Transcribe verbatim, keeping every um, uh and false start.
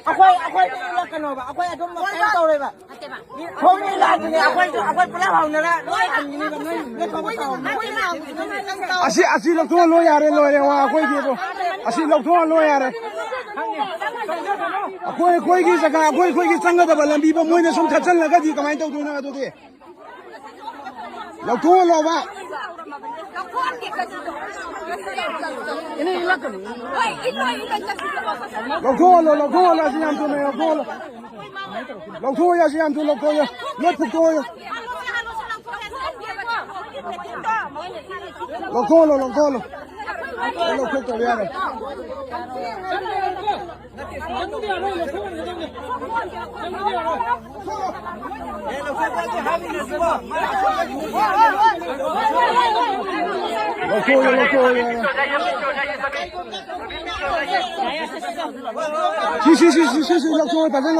ꯑꯩꯈꯣꯏ ꯑꯩꯈꯣꯏꯗ ꯏꯜꯂꯛꯀꯅꯣꯕ, ꯑꯩꯈꯣꯏ ꯑꯗꯨꯝ ꯀꯩꯝ ꯇꯧꯔꯣꯏꯕ꯫ ꯈꯣꯡꯅ ꯏꯜꯂꯛꯑꯗꯤꯅꯦ ꯑꯩꯈꯣꯏꯁꯨ, ꯑꯩꯈꯣꯏ ꯄꯨꯂꯞ ꯍꯧꯅꯔ ꯂꯣꯏ ꯍꯟꯈꯤꯅꯤꯕ, ꯅꯣꯏ ꯅꯣꯏ ꯊꯣꯛꯄ ꯇꯧꯔꯣ꯫ ꯑꯁꯤ ꯑꯁꯤ ꯂꯧꯊꯣꯛꯍꯜꯂꯣ ꯌꯥꯔꯦ, ꯂꯣꯏꯔꯦ ꯋꯥ ꯑꯩꯈꯣꯏꯒꯤꯕꯨ꯫ ꯑꯁꯤ ꯂꯧꯊꯣꯛꯍꯜꯂꯣ ꯌꯥꯔꯦ꯫ ꯑꯩꯈꯣꯏ ꯑꯩꯈꯣꯏꯒꯤ ꯖꯒꯥ, ꯑꯩꯈꯣꯏ ꯑꯩꯈꯣꯏꯒꯤ ꯆꯪꯒꯗꯕ ꯂꯝꯕꯤꯕꯨ ꯃꯣꯏꯅ ꯁꯨꯝ ꯊꯠꯆꯜꯂꯒꯗꯤ ꯀꯃꯥꯏꯅ ꯇꯧꯗꯣꯏꯅꯣ ꯑꯗꯨꯗꯤ? ꯂꯧꯊꯣꯛꯍꯜꯂꯣꯕ꯫ ꯂꯧꯊꯣꯛꯍꯜꯂꯣ, ꯂꯧꯊꯣꯛꯍꯜꯂꯣ, ꯑꯁꯤ ꯌꯥꯝ ꯊꯨꯅ ꯂꯧꯊꯣꯛꯍꯜꯂꯣ꯫ ꯂꯧꯊꯣꯛꯑꯣ, ꯑꯁꯤ ꯌꯥꯝ ꯊꯨꯅ ꯂꯧꯊꯣꯛꯑꯣ꯫ ꯂꯣꯏ ꯐꯨꯛꯇꯣꯛꯑꯣ꯫ ꯂꯧꯊꯣꯛꯍꯜꯂꯣ, ꯂꯧꯊꯣꯛꯍꯜꯂꯣ꯫ ꯂꯣꯏ ꯂꯧꯊꯣꯛꯇꯕ ꯌꯥꯔꯣꯏ꯫ ꯂꯧꯊꯣꯛꯑꯣ, ꯂꯧꯊꯣꯛꯑꯣ, ꯌꯥꯔꯦ꯫ ꯁꯤ, ꯁꯤ, ꯁꯤ, ꯁꯤ, ꯁꯤ, ꯁꯤ, ꯂꯧꯊꯣꯛꯑꯣ, ꯐꯖꯅ꯫